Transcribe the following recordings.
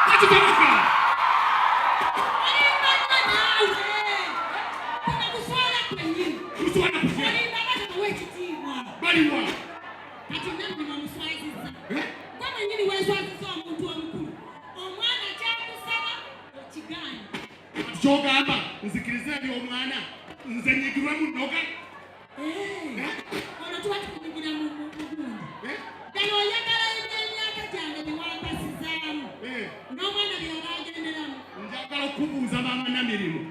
Tekisoboka. Olimba nnyo naawe. Kuno kuswala kwennyini. Kuswala kutya? Olimba abaana ekitiibwa. Baliwa? Kati nammwe bamuswazizza. Eh? Gwe mwennyini weeswazizza omuntu omukulu. Omwana kyakusaba okigaanye. Kati kyogamba nzikirize eby'omwana nze nyigirwemu nnoga? Eh, Eh? Olwo tuba tukunyigira mu gundi. Eh? Ddala oyagala eby'emyaka gyange bye wampasizaamu Eh. n'omwana by'aba agenderamu. Njagala okubuuza maama Namirimu,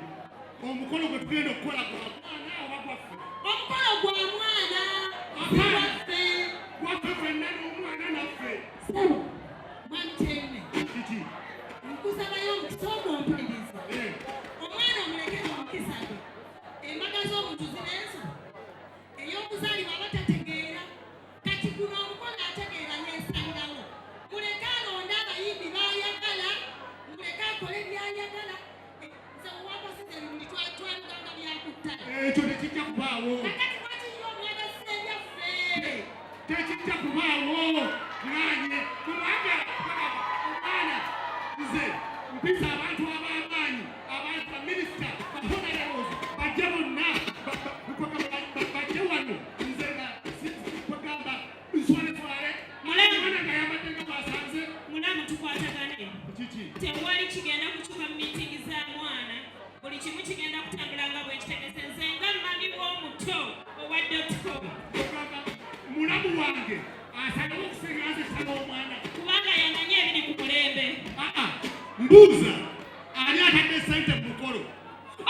omukolo gwe tugenda okukola gwa mwana oba gwaffe? Omukolo gwa mwana, si Apaana. gwaffe. Gwaffe ffenna n'omwana naffe. Ssebo, mwami Kyeyune, Kiki? nkusabayo omukisa ogwo ompulirize. Eh. Omwana omulekere omukisa gwe. Embaga z'omuntu zirenzo. Ey'okuzaalibwa aba tategeera. Kati guno omukolo ategeera yeesalirawo. Muleke alonde abayimbi b'ayagala, muleke akole by'ayagala. Nze wewapasiza ebimuli twaluganga byakuttale. Ekyo tekijja kubaawo. Kakati lwaki ye omwagazisa ebyaffe? Tekijja kubaawo. Ŋŋaanye kubanga omwana nze mpisa abantu ab'amaanyi, abantu baminisita, bahonorables bajje bonna, bajje wano, nze nga kwegamba nswaleswale Mulamu. omwana nga yambadde nga bwasanze. Mulamu, tukwatagane. Kiki? Tewali kigenda kukyuka mu miitingi za mwana. Buli kimu kigenda kutambula nga bwe kitegese. Nze nga mami w'omuto owa dotcom. Ogamba mulamu wange asalawo okusinga nze saba omwana? Kubanga yamanye ebiri ku mulembe. Aa, mbuuza, ani atadde sente mu mukolo?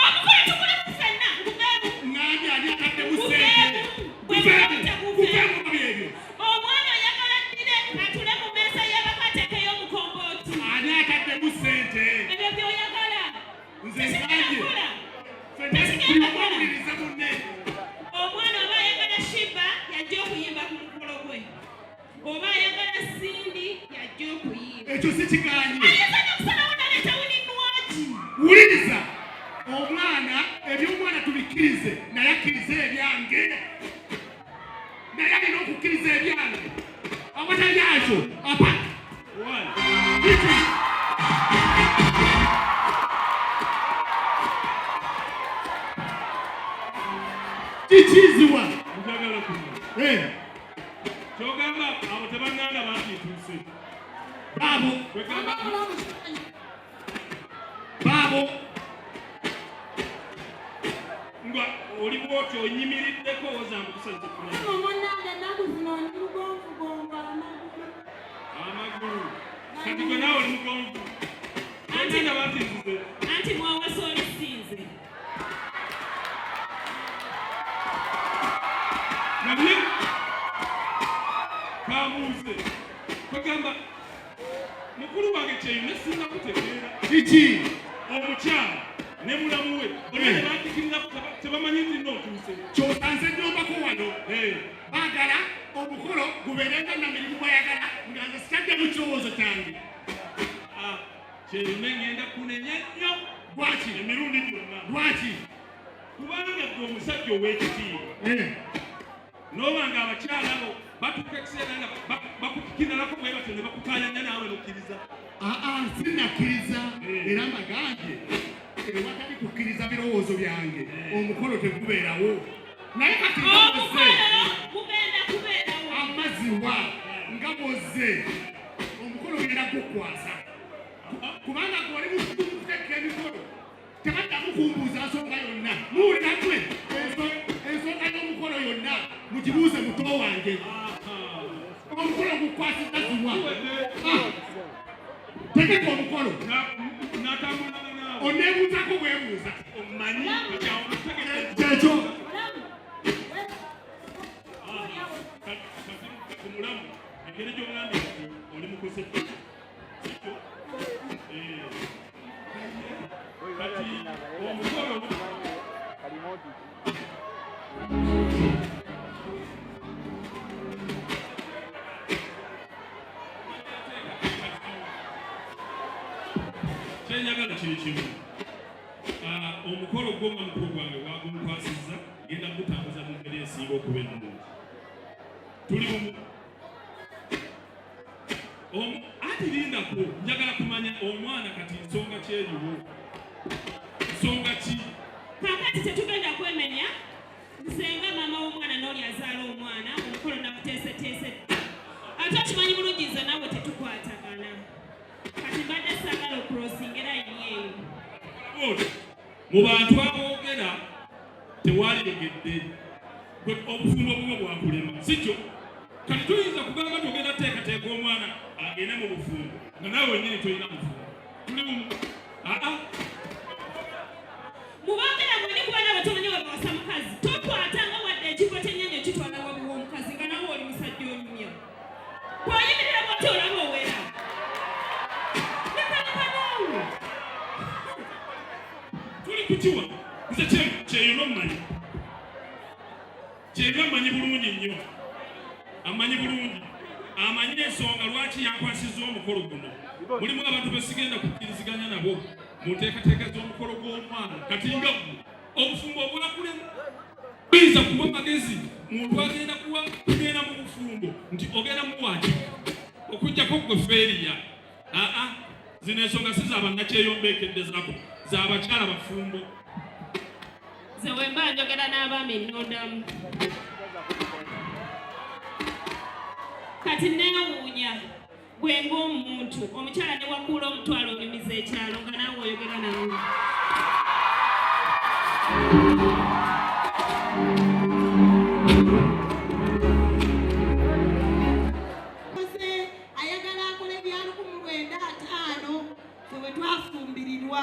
Omukolo tuguli ffenna, guveemu. Ŋŋambye ani ataddemu sente? Guveemu. Guveemu. Guveemu. Guveemu mu byebyo. Omwana oyagala ddire atule mu mmeeza y'abaka ateekeyo omukombooti? Ani ataddemu sente? Ebyo by'oyagala. Nze Tekigenda ngambye kukola. ffenna Tekigenda buli omu kukola. awulirize munne. Omwana oba ayagala Sheebah, yajja okuyimba ku mukolo gwe, oba ayagala Cindy, yajja okuyimba. Ekyo si kigaanye. Ayinza n'okusalawo naleeta Winnie Nwagi. Wuliriza, omwana eby'omwana tubikkirize, naye akkirize ebyange, naye alina okukkiriza ebyange, awatali akyo apa. One. Kiki? Kikiziwa. Njagala kumanya. Eh, Kyogamba abo tebannanda bantiituuse. Baabo. Kwegamba Mama mulamu kimanyi. Baabo. Nga oli bwotyo onyimiriddeko owoza mbukusaze kumanya. Mama munnange, ennaku zino ndi lugonvugonvu amagulu. Amagulu. Kati gwe naawe oli mugonvu. Tebannanda bantiituuse. Anti mwawasa oli sinze. Naye kambuuze, kwegamba mukulu wange Kyeyune singa kutegeera. Kiki? Omukyala ne mulamu we bonna ne bantikirira tebamanyi nti nno ntuuse. Kyosanze nyombako wano. Eh, baagala omukolo gubeere nga Namirimu bwayagala, nga nze sitaddemu kirowoozo kyange. Ah, Kyeyune, ngenda kunenya nnyo. Lwaki? Emirundi gyonna. Lwaki? Kubanga gwe omusajja ow'ekitiibwa Eh, n'oba nga abakyala abo batuuka ekiseera nga bakukinalako bwe batyo ne bakukayanya naawe nokkiriza. Aa, sinnakkiriza. Eh. Era mbagambye, ewatali kukkiriza birowoozo byange omukolo tegubeerawo, naye kati nga bwozze Omukolo gugenda kubeerawo. Amaziwa nga bwozze, omukolo genda gukwasa kubanga gwoli mukuteeka emikolo, tebaddamu kumbuuza nsonga yonna. Muwulira gwe, ensonga y'omukolo yonna mugibuuze muto wange. Omukolo gukwasiza ziwa. Ah, tegeka omukolo. Natambulanga naawe. Oneebuuzako bwebuuza. Omanyi kati awo nokutegeera. Kyekyo. Mulamu. Kati mulamu, engeri gy'ogambye nti oli mukosefu sikyo? Eh, kati omukolo kyenjagala kiri kimu. Ah, omukolo gwo nga mukulu gwange wagunkwasizza, genda gutambuza mu ngeri esinga okuba ennungi. Tuli bumu. Anti lindako, njagala kumanya Omwana kati nsonga kyeriwo, nsonga ki? Kakati tetugenda kwemenya. Nze nga maama w'omwana n'oli azaala omwana, omukolo nakuteeseteese, ate okimanyi bulungi nze naawe tetukwatagana. Kati mbadde saagala okucrossinga line eyo. Mu bantu aboogera tewaliyogedde, gwe obufumbo bubwo bwakulema, si kyo? Kati tuyinza kugamba nti ogenda teekateeka omwana agende mu bufumbo nga naawe wenyini tolina bufumbo. Tuli bumu aa. Mubogera mweni, kuba naawe tomanyi webawasa mukazi. Tokwatanga wadde ekifo kyennyanja okitwala wabuwa omukazi nga nawe oli musajja onyumya. Bw'oyimirira bwoti olaba owera. Lekaleka naawe. Tuli kukiwa. Nze Kyeyune omumanyi, Kyeyune amanyi bulungi nnyo, amanyi bulungi, amanyi ensonga lwaki yankwasizza omukolo guno. Mulimu abantu besigenda kukkiriziganya nabo mu nteekateeka z'omukolo gw'omwana. Kati nga ggwe obufumbo obwakulema, tuyinza kuwa magezi muntu agenda kuwa kugenda mu bufumbo nti ogenda muwaki okuggyako gwe failure? Aa, zino ensonga si za bannakyeyombeekedde, zako z'abakyala bafumbo. Nze wemba njogera n'abaami nnondamu. Kati neewuunya gwe ng'omuntu omukyala ne wakuula omutwalo onyumiza ekyalo nga naawe oyogera nawe. Koze ayagala akole bya 1950 fe bwe twafumbirirwa.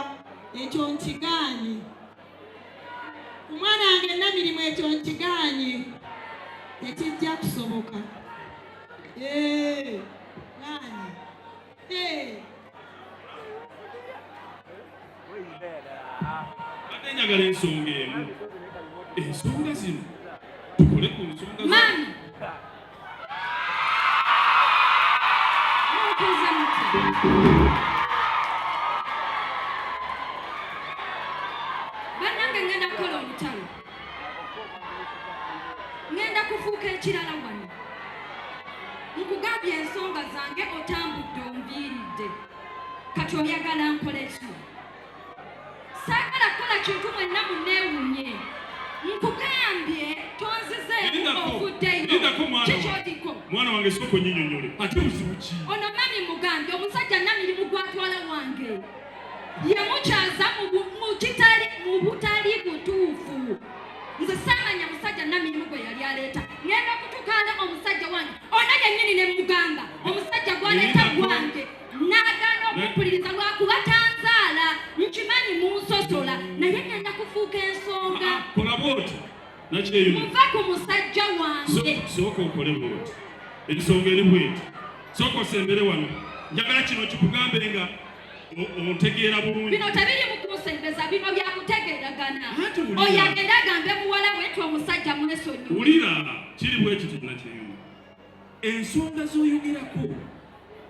Ekyo nkigaanye. Ku mwana wange Namirimu ekyo nkigaanye, tekijja kusoboka. Eh, gaanye. Eh. Badde njagala ensonga emu, ensonga zino tukole ku nsonga. Mami, muntuuze mutya? Bannange, ngenda kukola olutalo, ngenda kufuuka ekirala wano. Nkugambye ensonga zange, otambudde onviiridde. Kati oyagala nkole ki? Saagala kukola kintu mwenna munneewuunye. Nkugambye tonzizeemu. Lindako, Ovuddeyo. lindako mwana wange. Kikyoliko. Mwana wange, sooka onnyinyonnyole, ate buzibu ki? Ono mami mugambye omusajja Namirimu gwatwala wange yamukyaza mu butali butuufu. Nze saamanya musajja Namirimu gwe yali aleeta. Ngenda okutukaala omusajja wange ono yennyini ne mugamba omusajja gwaleeta Lindako. gwange, n'agaana okumpuliriza lwakuba tanzaala. Nkimanyi munsosola, naye ngenda kufuuka ensonga. Ah, kola bwoti, Nakyeyune. Muve ku musajja wange. Sooka okole bwoti, ensonga eri bweti. Sooka osembere wano, njagala kino kikugambe nga ontegeera bulungi. Bino tebiri mu kunsembeza, bino byakutegeeragana. Anti wulira. Oyo agende agambe muwala we nti omusajja mwesonyiwe. Wulira, kiri bwe kiti, Nakyeyune. Ensonga z'oyogerako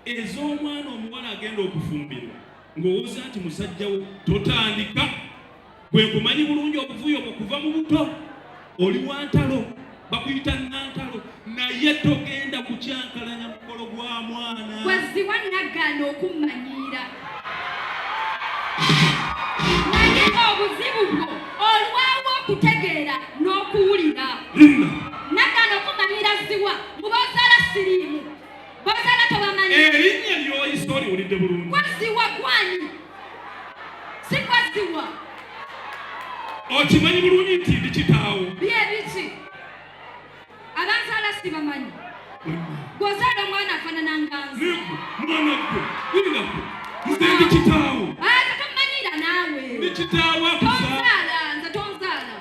ez'omwana omuwala agenda okufumbirwa ng'owoza nti musajja wo, totandika. Gwe nkumanyi bulungi, obuvuyo bwo kuva mu buto, oli wa ntalo, bakuyita nantalo, naye togenda kukyankalanya mukolo gwa mwana. Gweziwa nagaana okummanyiira, naye obuzibu bwo olwawo okutegeera n'okuwulira. Linda. Nagaana okumanyiira ziwa mubazaala siriimu, bazaala tobamanyi. Erinnya ly'oyise oliwulidde bulungi? Gweziwa gwani? Si gweziwa. Okimanyi bulungi nti ndi kitaawo. Byebiki? Abanzaala sibamanyi. Gwozaala omwana afaanana nga nze. Nigwe mwana gwe, lindako, nze ndi kitaawo. Ate tomanyiira naawe. Ndi kitaawo akuzaala. Tonzaala, nze tonzaala,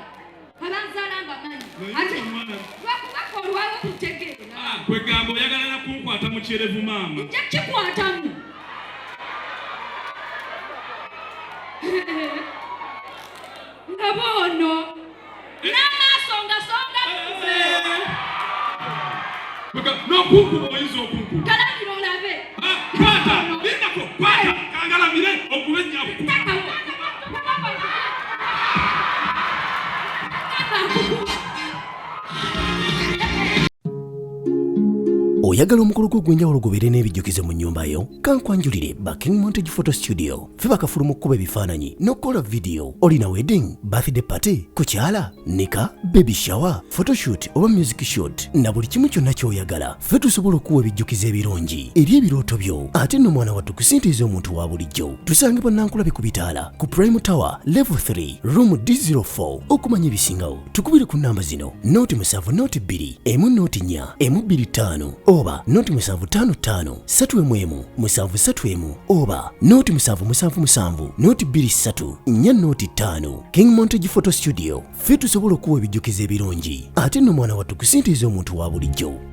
abanzaala mbamanyi. Naye Ate omwana- lwakubaka olwawo okutegeera. Ah, kwegamba oyagala na kunkwata mu kyerevu maama? Nja kikwatamu nga boono n'amaaso nga songa munze. N'okunkuba oyinza okunkuba. Galamira olabe. Ah, kwata, lindako, kwata kangalamire okube nnyabo. Takawo. Gamba nkukuba. Oyagala Oyagala omukolo gwo ogw'enjawulo gubeere n'ebijjukizo mu nnyumba yo? Kankwanjulire ba King Montage Photo Studio. Ffe bakafulu mu kkuba ebifaananyi n'okukola vidiyo. Olina wedding, birthday party, kukyala, nika, baby shower, photoshoot oba music shoot na buli kimu kyonna ky'oyagala. Ffe tusobola okukuwa ebijjukizo ebirungi eri ebirooto byo ate nno mwana wattu ku ssente ez'omuntu wa bulijjo. Tusangibwa Nankulabi ku bitaala ku Prime Tower level 3 room D04. Okumanya ebisingawo tukubire ku nnamba zino 0 7 0 2 1 0 4 1 2 5 oba 0 7 5 5 3 1 1 7 3 1 oba 0 7 7 7 0 2 3 4 0 5. King Montage Photo Studio, ffe tusobola okuwa ebijjukizo ebirungi ate nno mwana wattu ku ssente ez'omuntu wa bulijjo.